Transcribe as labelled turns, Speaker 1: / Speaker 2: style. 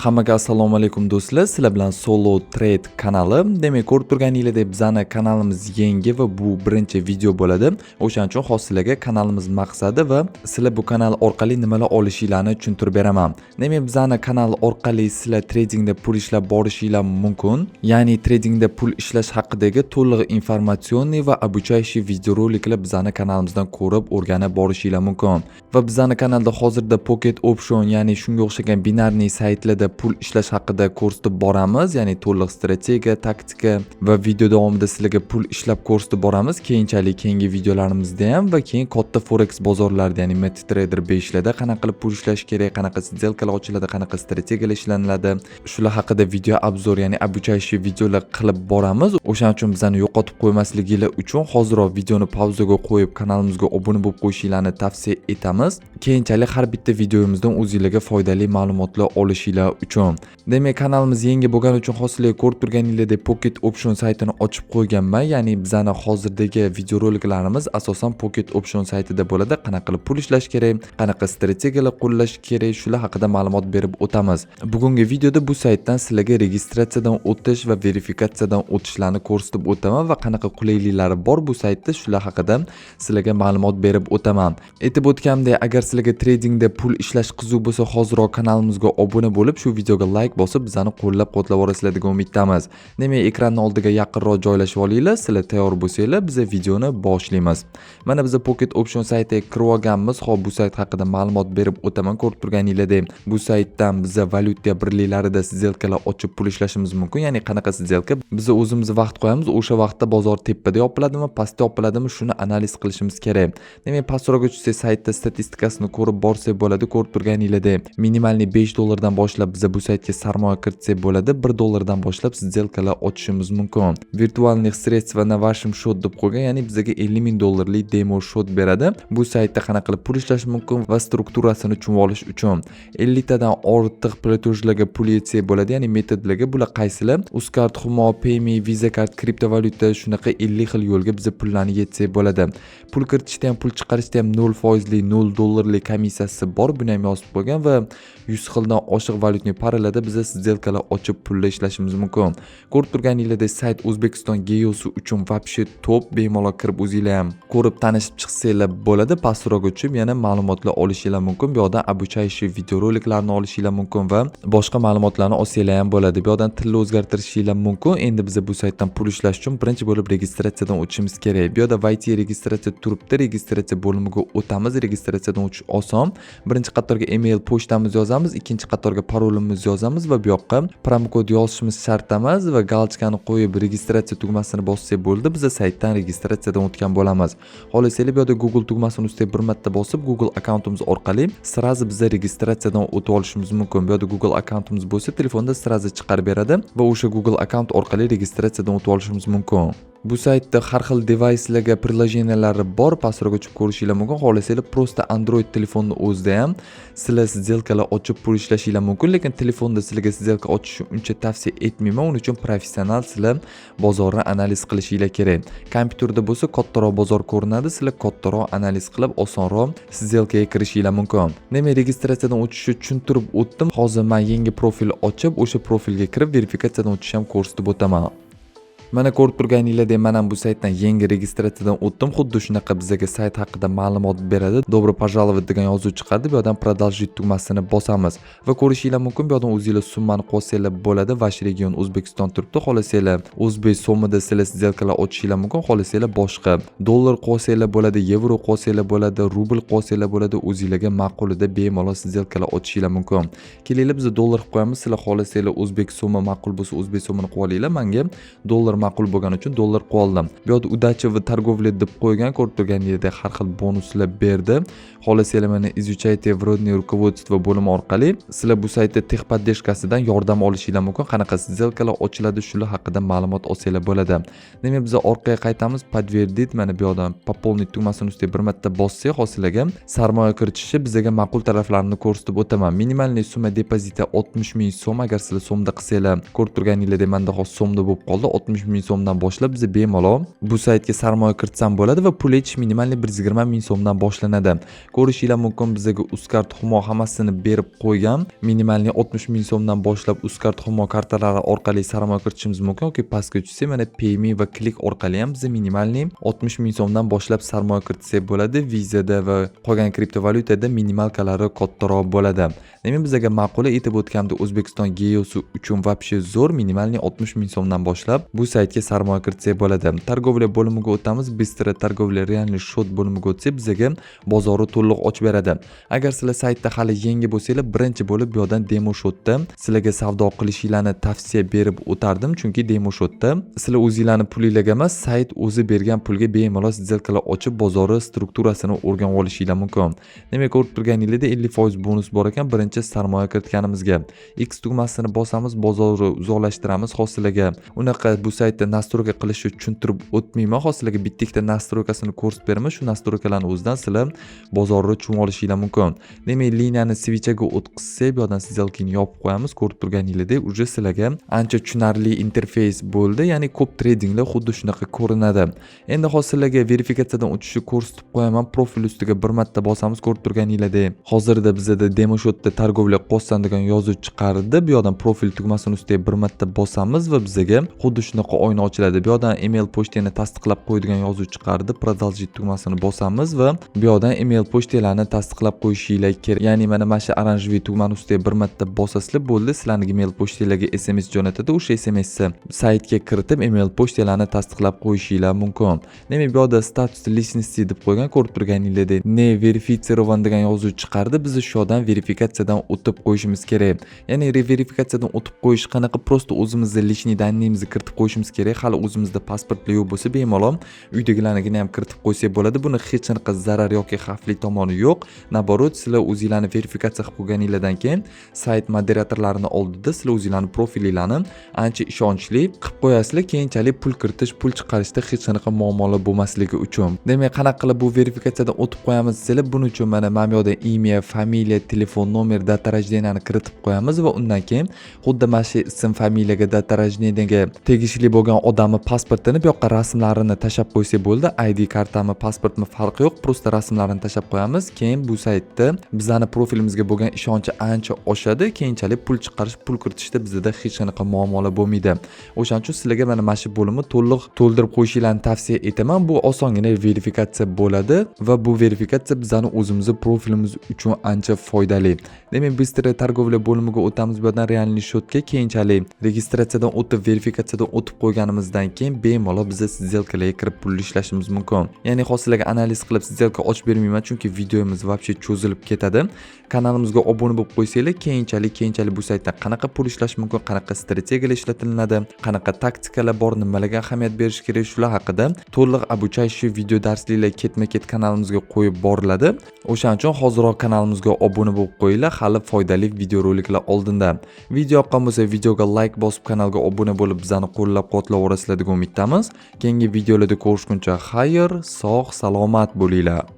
Speaker 1: Hammaga assalomu alaykum, do'stlar. Sizlar bilan Solo Trade kanali. Demak, ko'rib turganingizdek, bizani kanalimiz yangi va bu birinchi video bo'ladi. O'shaning uchun hozir sizlarga kanalimiz maqsadi va sizlar bu kanal orqali nimalar olishinglarni tushuntirib beraman. Demak, bizani kanal orqali sizlar tradingda pul ishlab borishinglar mumkin. Ya'ni tradingda pul ishlash haqidagi to'liq информационный va обучающий videoroliklar bizani kanalimizdan ko'rib, o'rganib borishinglar mumkin. Va bizani kanalda hozirda Pocket Option, ya'ni shunga o'xshagan бинарный saytlarda pul ishlash haqida ko'rsatib boramiz, ya'ni to'liq strategiya, taktika va video davomida sizlarga pul ishlab ko'rsatib boramiz. Keyinchalik keyingi videolarimizda ham va keyin katta forex bozorlarida, ya'ni MetaTrader 5 larda qanaqa qilib pul ishlash kerak, qanaqa сделка lar ochiladi, qanaqa strategiyalar ishlaniladi, shular haqida video обзор, ya'ni обучающий videolar qilib boramiz. O'shaning uchun bizani yo'qotib qo'ymasliginglar uchun hoziroq videoni pauzaga qo'yib, kanalimizga obuna bo'lib qo'yishinglarni tavsiya etamiz. Keyinchalik har bitta videomizdan o'zinglarga foydali ma'lumotlar olishinglar uchun. Demak, kanalimiz yangi bo'lgani uchun hozir sizlar ko'rib turganingizdek, Pocket Option saytini ochib qo'yganman. Ya'ni bizani hozirdagi videoroliklarimiz asosan Pocket Option saytida bo'ladi. Qanaqa qilib pul ishlash kerak, qanaqa strategiyalar qo'llash kerak, shular haqida ma'lumot berib o'tamiz. Bugungi videoda bu saytdan sizlarga registratsiyadan o'tish va verifikatsiyadan o'tishlarni ko'rsatib o'taman va qanaqa qulayliklari bor bu saytda, shular haqida sizlarga ma'lumot berib o'taman. Aytib o'tganimdek, agar sizlarga tradingda pul ishlash qiziq bo'lsa, hoziroq kanalimizga obuna bo'lib, shu videoga layk bosib, bizani qo'llab-quvvatlab borasizlar degan umiddamiz. Demak, ekranni oldiga yaqinroq joylashib olinglar. Sizlar tayyor bo'lsanglar, biz videoni boshlaymiz. Mana, biz Pocket Option saytiga kirib olganmiz. Xo'p, bu sayt haqida ma'lumot berib o'taman. Ko'rib turganingizdek, bu saytdan biza valyuta birliklarida сделка lar ochib pul ishlashimiz mumkin. Ya'ni qanaqa сделка? Biz o'zimiz vaqt qo'yamiz, o'sha vaqtda bozor tepada yopiladimi, pastda yopiladimi, shuni analiz qilishimiz kerak. Demak, pastroqga tushsak, saytda statistikasini ko'rib borsak bo'ladi. Ko'rib turganingizdek, минимальный 5 dollardan boshlab biza bu saytga sarmoya kiritsak bo'ladi. 1 dollardan boshlab сделка lar ochishimiz mumkin. "Виртуальных средства на вашем счет" deb qo'ygan, ya'ni bizaga 50 ming dollarlik demo счет beradi. Bu saytda qanaqa qilib pul ishlash mumkin va strukturasini tushunib olish uchun 50 tadan ortiq платеж larga pul yetsak bo'ladi, ya'ni metodlarga. Bular qaysilar? Uzcard, Humo, Payme, Visa Card, kriptovalyuta, shunaqa 50 xil yo'lga biza pullarni yetsak bo'ladi. Pul kiritishda ham, pul chiqarishda ham 0 foizli, 0 dollarlik komissiyasi bor. Buni ham yozib qo'ygan va 100 xildan oshiq валютный пара larda biza сделка lar ochib pullar ishlashimiz mumkin. Ko'rib turganingizdek, sayt O'zbekiston geosi uchun вообще top, bemalol kirib o'zinglar ham ko'rib, tanishib chiqsanglar bo'ladi. Pastroqga tushib yana ma'lumotlar olishinglar mumkin. Bu yoqdan обучающий videoroliklarni olishinglar mumkin va boshqa ma'lumotlarni olsanglar ham bo'ladi. Bu yoqdan tilni o'zgartirishinglar mumkin. Endi biza bu saytdan pul ishlash uchun birinchi bo'lib registratsiyadan o'tishimiz kerak. Bu yoqda "Войти registratsiya" turibdi. Registratsiya bo'limiga o'tamiz. Registratsiyadan o'tish oson. Birinchi qatorga email pochtamizni yozamiz, ikkinchi qatorga parolimizni yozamiz va bu yoqqa promokod yozishimiz shart emas va галочка ni qo'yib, registratsiya tugmasini bossak bo'ldi. Biza saytdan registratsiyadan o'tgan bo'lamiz. Xohlasanglar, bu yoqda Google tugmasini ustiga bir marta bosib, Google akkauntimiz orqali сразу biza registratsiyadan o'tib olishimiz mumkin. Bu yoqda Google akkauntimiz bo'lsa, telefonda сразу chiqarib beradi va o'sha Google akkaunt orqali registratsiyadan o'tib olishimiz mumkin. Bu saytda har xil devayslarga приложения lari bor, pastroqga tushib ko'rishinglar mumkin. Xohlasanglar, просто Android telefonni o'zida ham sizlar сделка lar ochib pul ishlashinglar mumkin, lekin telefonda sizlarga сделка ochishni uncha tavsiya etmayman. Uning uchun professional sizlar bozorni analiz qilishinglar kerak. Kompyuterda bo'lsa, kattaroq bozor ko'rinadi, sizlar kattaroq analiz qilib, osonroq сделка ga kirishinglar mumkin. Demak, registratsiyadan o'tishni tushuntirib o'tdim. Hozir men yangi profil ochib, o'sha profilga kirib, verifikatsiyadan o'tishni ham ko'rsatib o'taman. Mana, ko'rib turganingizdek, man ham bu saytdan yangi registratsiyadan o'tdim. Xuddi shunaqa bizaga sayt haqida ma'lumot beradi. "Добро пожаловать" degan yozuv chiqadi. Bu yoqdan "Продолжить" tugmasini bosamiz va ko'rishinglar mumkin, bu yoqdan o'zinglar summani qo'shsanglar bo'ladi. "Ваш регион" O'zbekiston turibdi. Xohlasanglar, o'zbek so'mida sizlar сделка lar ochishinglar mumkin, xohlasanglar, boshqa dollar qo'shsanglar bo'ladi, yevro qo'shsanglar bo'ladi, rubl qo'shsanglar bo'ladi. O'zinglarga ma'qulida bemalol сделка lar ochishinglar mumkin. Kelinglar, biz dollar qilib qo'yamiz. Sizlar xohlasanglar, o'zbek so'mi ma'qul bo'lsa, o'zbek so'mini qilib olinglar. Manga dollar ma'qul bo'lgani uchun dollar qilib oldim. Bu yoqda "Удачи в торговле" deb qo'ygan. Ko'rib turganingizdek, har xil bonuslar berdi. Xohlasanglar, mana, "Изучайте вводное руководство" bo'limi orqali sizlar bu saytda техподдержка sidan yordam olishinglar mumkin. Qanaqa сделка lar ochiladi, shular haqida ma'lumot olsanglar bo'ladi. Demak, biz orqaga qaytamiz. "Подтвердить", mana bu yoqdan "Пополнить" tugmasini ustiga bir marta bossak, hozir sizlarga sarmoya kiritishni bizaga ma'qul taraflarini ko'rsatib o'taman. Минимальный сумма депозита 60 ming so'm, agar sizlar so'mda qilsanglar. Ko'rib turganingizdek, manda hozir so'mda bo'lib qoldi. 60 ming so'mdan boshlab biza bemalol bu saytga sarmoya kiritsam bo'ladi va pul yechish минимальный 120 ming so'mdan boshlanadi. Ko'rishinglar mumkin, bizaga Uzcard, Humo hammasini berib qo'ygan. Минимальный 60 ming so'mdan boshlab Uzcard, Humo kartalari orqali sarmoya kiritishimiz mumkin yoki pastga tushsak, mana Payme va Click orqali ham biza минимальный 60 ming so'mdan boshlab sarmoya kiritsak bo'ladi. Visada va qolgan kriptovalyutada минималка lari kattaroq bo'ladi. Demak, bizaga ma'quli, aytib o'tganimdek, O'zbekiston ГЕО si uchun вообще zo'r, минимальный 60 ming so'mdan boshlab bu saytga sarmoya kiritsak bo'ladi. Торговля bo'limiga o'tamiz. Быстрая торговля, реальный счет bo'limiga o'tsak, bizaga bozorni to'liq ochib beradi. Agar sizlar saytda hali yangi bo'lsanglar, birinchi bo'lib bu yoqdan демо счет da sizlarga savdo qilishinglarni tavsiya berib o'tardim, chunki демо счет da sizlar o'zinglarni pulinglarga emas, sayt o'zi bergan pulga bemalol сделка lar ochib, bozori strukturasini o'rganib olishinglar mumkin. Demak, ko'rib turganinglardek, 50% bonus bor ekan birinchi sarmoya kiritganimizga. X tugmasini bosamiz, bozorni uzoqlashtiramiz. Hozir sizlarga unaqa bu saytda настройка qilishni tushuntirib o'tmayman. Hozir sizlarga bitta ikkita настройка sini ko'rsatib beraman. Shu настройка larni o'zidan sizlar bozorni tushunib olishinglar mumkin. Demak, liniyani свеча ga o'tkazsak, bu yoqdan сделка ni yopib qo'yamiz. Ko'rib turganinglardek, уже sizlarga ancha tushunarli interfeys bo'ldi, ya'ni ko'p tradinglar xuddi shunaqa ko'rinadi. Endi hozir sizlarga verifikatsiyadan o'tishni ko'rsatib qo'yaman. Profil ustiga bir marta bosamiz. Ko'rib turganinglardek, hozirda bizada демо счет da торговля qilyapsan degan yozuv chiqardi. Bu yoqdan profil tugmasini ustiga bir marta bosamiz va bizaga xuddi shunaqa oyna ochiladi. Bu yoqdan email, pochtani tasdiqlab qo'y degan yozuv chiqardi. Продолжить tugmasini bosamiz va bu yoqdan email, pochtalarni tasdiqlab qo'yishinglar kerak, ya'ni mana shu оранжевый tugmani ustiga bir marta bosasizlar, bo'ldi, sizlarni email pochtalarga SMS jo'natadi. O'sha SMSni saytga kiritib, email pochtalarni tasdiqlab qo'yishinglar mumkin. Demak, bu yoqda статус личности deb qo'ygan. Ko'rib turganinglardek, не верифицирован degan yozuv chiqardi. Biz shu yoqdan verifikatsiyadan o'tib qo'yishimiz kerak. Ya'ni verifikatsiyadan o'tib qo'yish qanaqa? Просто o'zimizni личный данный mizni kiritib qo'yishimiz kerak. Hali o'zimizda pasportlar yo'q bo'lsa, bemalol uydagilarnikini ham kiritib qo'ysak bo'ladi. Buni hech qanaqa zarar yoki xavfli tomoni yo'q. Наоборот, sizlar o'zinglarni verifikatsiya qilib qo'yganinglardan keyin sayt moderatorlarini oldida sizlar o'zinglarni profilinglarni ancha ishonchli qilib qo'yasizlar, keyinchalik pul kiritish, pul chiqarishda hech qanaqa muammolar bo'lmasligi uchun. Demak, qanaqa qilib bu verifikatsiyadan o'tib qo'yamiz desanglar, buning uchun mana bu yoqda имя, фамилия, telefon nomer, дата рождения ni kiritib qo'yamiz va undan keyin xuddi mana shu ism, familiyaga, дата рождения ga tegishli bo'lgan odamni pasportini bu yoqqa rasmlarini tashlab qo'ysak bo'ldi. ID kartami, pasportmi, farqi yo'q, просто rasmlarini tashlab qo'yamiz. Keyin bu saytda bizani profilimizga bo'lgan ishonchi ancha oshadi. Keyinchalik pul chiqarish, pul kiritishda bizada hech qanaqa muammolar bo'lmaydi. O'shaning uchun sizlarga mana shu bo'limni to'liq to'ldirib qo'yishinglarni tavsiya etaman. Bu osongina verifikatsiya bo'ladi va bu verifikatsiya bizani o'zimizni profilimiz uchun ancha foydali. Demak, быстрая торговля bo'limiga o'tamiz. Bu yerdan реальный счет ga keyinchalik registratsiyadan o'tib, verifikatsiyadan o'tib qo'yganimizdan keyin bemalol biza сделка larga kirib pul ishlashimiz mumkin. Ya'ni hozir sizlarga analiz qilib сделка ochib bermayman, chunki videomiz вообще cho'zilib ketadi. Kanalimizga obuna bo'lib qo'ysanglar, keyinchalik bu saytdan qanaqa pul ishlash mumkin, qanaqa strategiyalar ishlatilinadi, qanaqa taktikalar bor, nimalarga ahamiyat berish kerak, shular haqida to'liq обучающий video darsliklar ketma ket kanalimizga qo'yib boriladi. O'shaning uchun hoziroq kanalimizga obuna bo'lib qo'yinglar, hali foydali videoroliklar oldinda. Video yoqqan bo'lsa, videoga layk bosib, kanalga obuna bo'lib, bizani qo'llab quvvatlayverasizlar degan umiddamiz. Keyingi videolarda ko'rishguncha xayr, sog' salomat bo'linglar.